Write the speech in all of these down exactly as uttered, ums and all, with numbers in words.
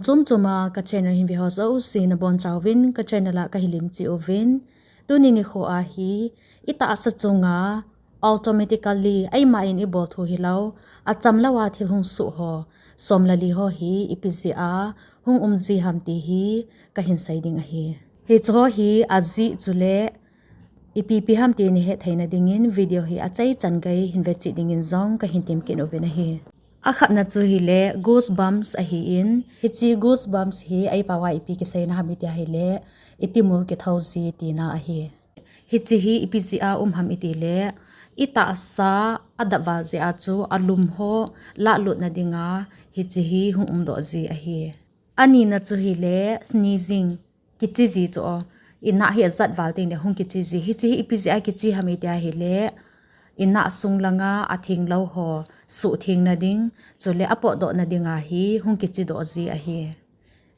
Chom chom a ka channel hin ve ho jouse nabonchauvin ka channel a kahin lemchih uvin. Tuni nikho a hi itahsa chunga automatically eima in ibol thu hilou, achamlou a thil hung soh ho, som le li ho hi ipi jeh a hung um ji ham ti hi kahin sei ding ahi. Hiche ho hi ajeh chule ipi ipi ham ti nahet theina dingin video hi achaichan gei hin vechih dingin jong kahin temkit uvin ahi. Akhatna chu hile goosebumps ahin, hiche goosebumps hi eipao a ipi kiseina ham iti ahile, itimul kithou ji tina ahi. Hiche hi ipi jeh a um ham itile, itahsa adap val jeh a chu alum ho lahlutna dinga hiche hi hung umdoh ji ahi. Anina chu hile sneezing, kiche ji chu o. Inah hi ajat val tengle hung kiche ji. Hiche hi ipi jeh a kiche ham iti ahile, inah sung langa atheng lou ho suhthengna ding, chule apotdohna dinga hi hung kichedoh ji ahi.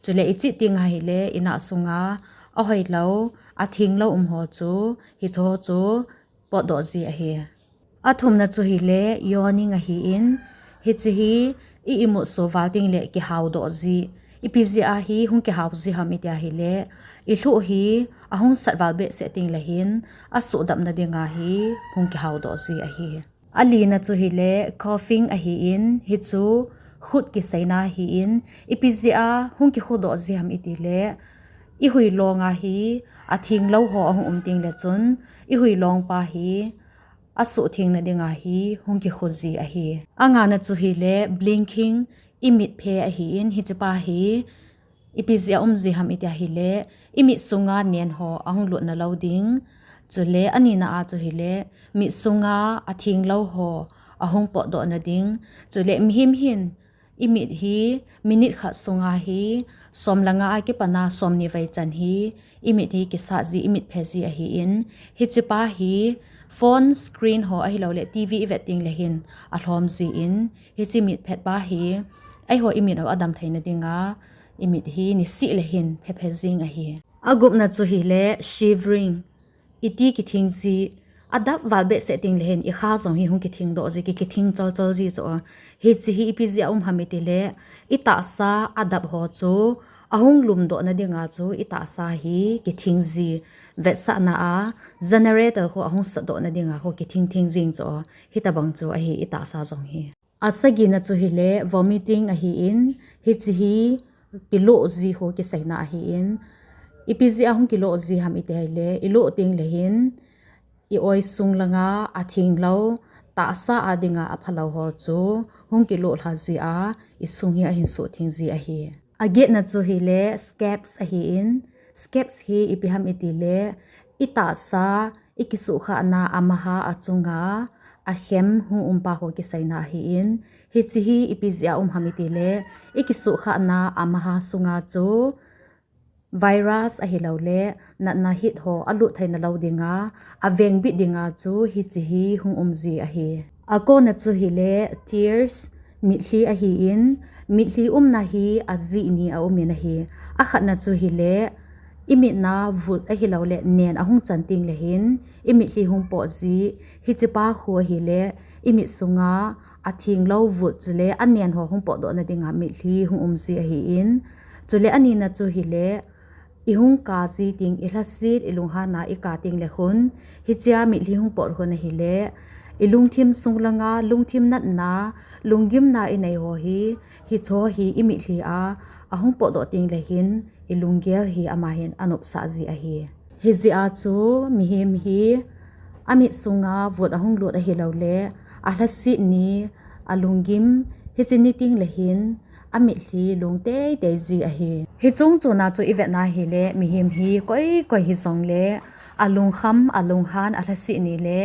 Chule iche teng ahile inah sunga ahoilou, atheng lou um ho chu, hiche ho chu potdoh ji ahi. Athumna chu hile yawning ahin, hiche hi i imut so val tengle kihaodoh ji. Ipi jeh a hi hung kihao ji ham iti ahile, ilhuh hi ahung sat val behseh tengle hin asuhdamna dinga hi hung kihaodoh ji ahi. Alina chu hile coughing ahin, hichu khut kiseina ahin, ipi jeh a hung kikhudoh ji ham itile, ihui longa hi atheng lou ho ahung um tengle chun, ihui long pa hi asuhthengna dinga hi hung kikhu ji ahi. Angana chu hile blinking, imit phe ahin, hiche pa hi ipi jeh a um ji ham iti ahile, imit sunga nen ho ahung lutna lou ding. Chule anina a chu hile mit sunga atheng lou ho ahung potdohna ding. Chule mihem hin imit hi minute khat sunga hi som le nga a kipana som ni vei chan hi imit hi kisat ji, imit phe ji ahin, hiche pa hi phone screen ho ahiloule TV ivet tengle hin alhom jin, hiche mit phet pa hi eiho imit u adam theina dinga imit hi niseh le hin phephe jing ahi. Agupna chu hile shivering, iti kithing ji, adap val behseh tengle hin ikha jong hi hung kithingdoh ji, ki kithing cholchol ji chu o. Hiche hi ipi jeh a um ham itile, itahsa adap ho chu ahung lumdohna dinga chu itahsa hi kithing ji, vetsahna a generator ho ahung satdohna dinga ho kithing thing jing chu o. Hitobang chu ahi itahsa jong hi. Asagina chu hile vomiting ahin, hiche hi kiloh ji ho kiseina ahin, ipi jeh a hung kiloh ji ham iti ahile, iloh tengle hin i-oi sung langa atheng lou, tahsa a dinga aphalou ho chu hung kiloh lha ji a, isung hi ahin suhtheng ji ahi. Agetna chu hile scabs ahin, scabs hi ipi ham itile, itahsa, ikisuhkhahna amaha achunga akhem hung um pa ho kiseina ahin, hiche hi ipi jeh a um ham itile, ikisuhkhahna amaha sunga chu virus ahiloule natna hit ho alut theina lou dinga, avengbit dinga chu hiche hi hung um ji ahi. Akona chu hile tears, mitlhi ahin, mitlhi umna hi ajeh ni aumin ahi. Akhatna chu hile imitna vut ahiloule nen ahung chan tengle hin imitlhi hung pot ji, hiche pa khu ahile imit sunga atheng lou vut chule anen ho hung potdohna dinga mitlhi hung um ji ahin, chule anina chu hile ihung ka ji teng, ilhaset, ilunghan a ika tengle khun, hichea mitlhi hung pot khun ahile, ilungthim sung langa lungthim natna, lunggimna inei ho hi, hicheho hi imitlhi a ahung potdoh tengle hin ilunggel hi ama hin anopsah ji ahi. Hijeh a chu mihem hi amit sunga vut ahung lut ahiloule alhaset ni, alunggim, hiche ni tengle hin amitlhi lung teitei ji ahi. Hiche chungchona chu ivetna hile mihem hi koi koi hijongle alungkham, alunghan, alhaset ni le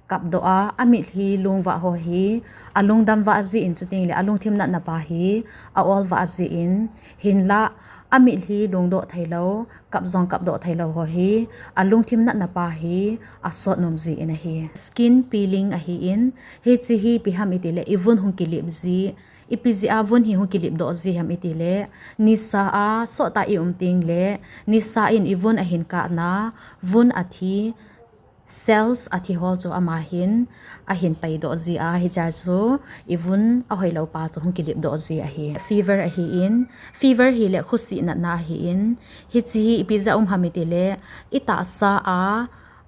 kapdoh a, amitlhi lungvah ho hi alungdam vah jeh in, chutengle alungthim natna pa hi a-ol vah jeh in, hinla amitlhi lungdoh theilou, kap jong kapdoh theilou ho hi alungthim natna pa hi asot nom jeh in ahi. Skin peeling ahin, hiche hi ipi ham itile ivun hung kilip ji, ipi jeh a vun hi hung kilipdoh ji ham itile, nisa a sottah i um tengle nisa in ivun ahin kahna, vun athi, Cells athi ho chu ama hin ahin paidoh ji a, hichea chu ivun ahoilou pa chu hung kilipdoh ji ahi. Fever ahin, fever hi le khosih natna ahin, hiche hi ipi jeh a um ham itile, itahsa a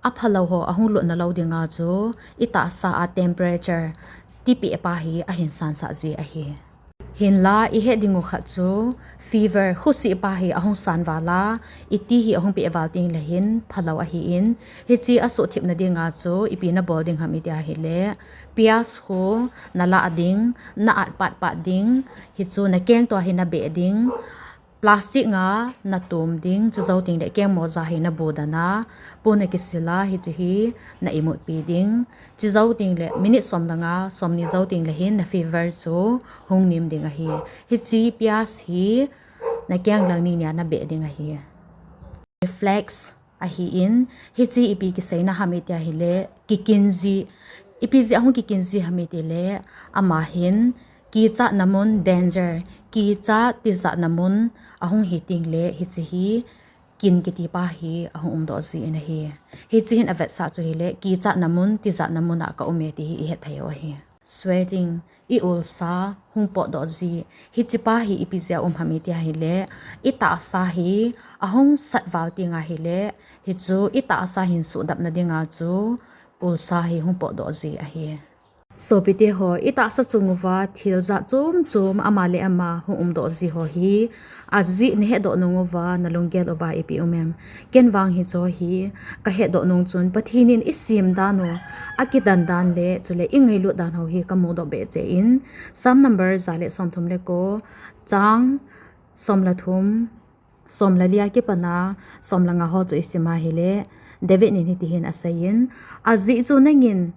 aphalou ho ahung lutna lou dinga chu itahsa a temperature tipeh pa hi ahin sansah ji ahi. Hinla ihet ding u khat chu fever, khosih pa hi ahung san val a, iti hi ahung peh val tengle hin phalou ahin, hiche asuhthip na dinga chu ipi nabol ding ham iti ahile, pias khu nalah ding, na-at patpat ding, hichu nakeng tua hi nabeh ding, plastic a natum ding, chujou tengle keng moja hi nabudan a, pon nakisil a, hiche hi na-imutpi ding, chujou tengle minute som le nga, somni jou tengle hin na fever chu hung nem ding ahi. Hiche pias hi nakeng lang ni nia nabeh ding ahi. Reflex ahin, hiche ipi kiseina ham iti ahile, kikin ji, ipi jeh a hung kikin ji ham itile, ama hin kichatna mun, danger, kichat tijatna mun ahung hi tengle, hiche hi kin kiti pa hi ahung umdoh jin ahi. Hiche hin avetsah chu hile, kichatna mun, tijatna mun a ka um e ti hi ihet thei u ahi. Sweating, i-ulsa hung potdoh ji. Hiche pa hi ipi jeh a um ham iti ahile, itahsa hi ahung sat val teng ahile, hichu itahsa hin suhdapna dinga chu ulsa hi hung potdoh ji ahi. Sopite ho, itahsa chung uva thil jat chom chom ama le ama hung umdoh ji ho hi, ajeh nahetdoh nung uva nalunggel uva ipi um em? Ken vang hicheho hi kahetdoh nung chun Pathen in isem dan u, akidan dan le chule ingailut dan ho hi kamudoh behseh in, Psalm number ja le somthum le ko, chang som le thum, som le li a kipat a som le nga ho chu isim ahile, David in hitihin aseiyin, ajeh chu nangin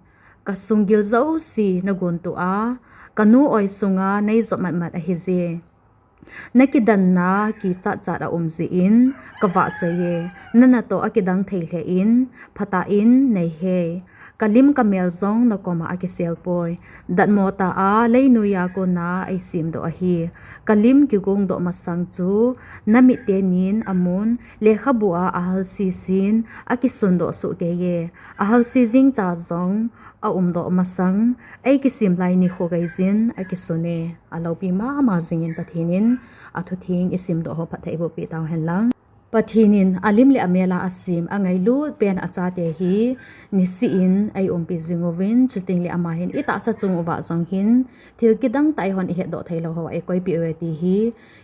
kasunggil jouse nagontoh a, kanu oi sunga neijop matmat ahije. Nakidanna kichat chat a um jeh in kavahchoi e, nanatoh akidang thei lheh in, phatah in neihei. Kalim kamel jong nakoma akisel poi. Datmo tah a leinoi a kona eisemdoh ahi. Kalim kigongdoh masang chu namit tenin amun, lekhabu a ahal sisin akisundoh soh kei e. Ahal si jing cha jong aumdoh masang, eikisem lai nikho geijin akisun e. Aloupi mama jingin Pathen in athutheng isimdoh ho phatthei eibohpeh tauhen lang. Pathen in alim le amel a asem angailut pen achate hi niseh in eiumpi jing uvin, chuteng le ama hin itahsa chung uva jong hin thil kidang tah eihon ihetdoh theilou ho eikoipeh uve ti hi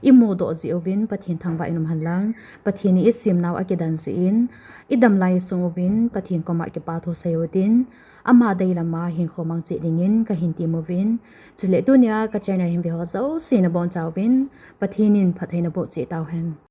imudoh jeh uvin Pathen thangvah in um hen lang. Pathen in isemnau akidan jeh in, idam lai sung uvin Pathen koma kipa thu sei utin, ama deilam a hinkho mang cheh dingin kahin tem uvin. Chule tunia ka channel hin ve ho jouse nabonchauvin Pathen in phatthei naboh cheh tauhen.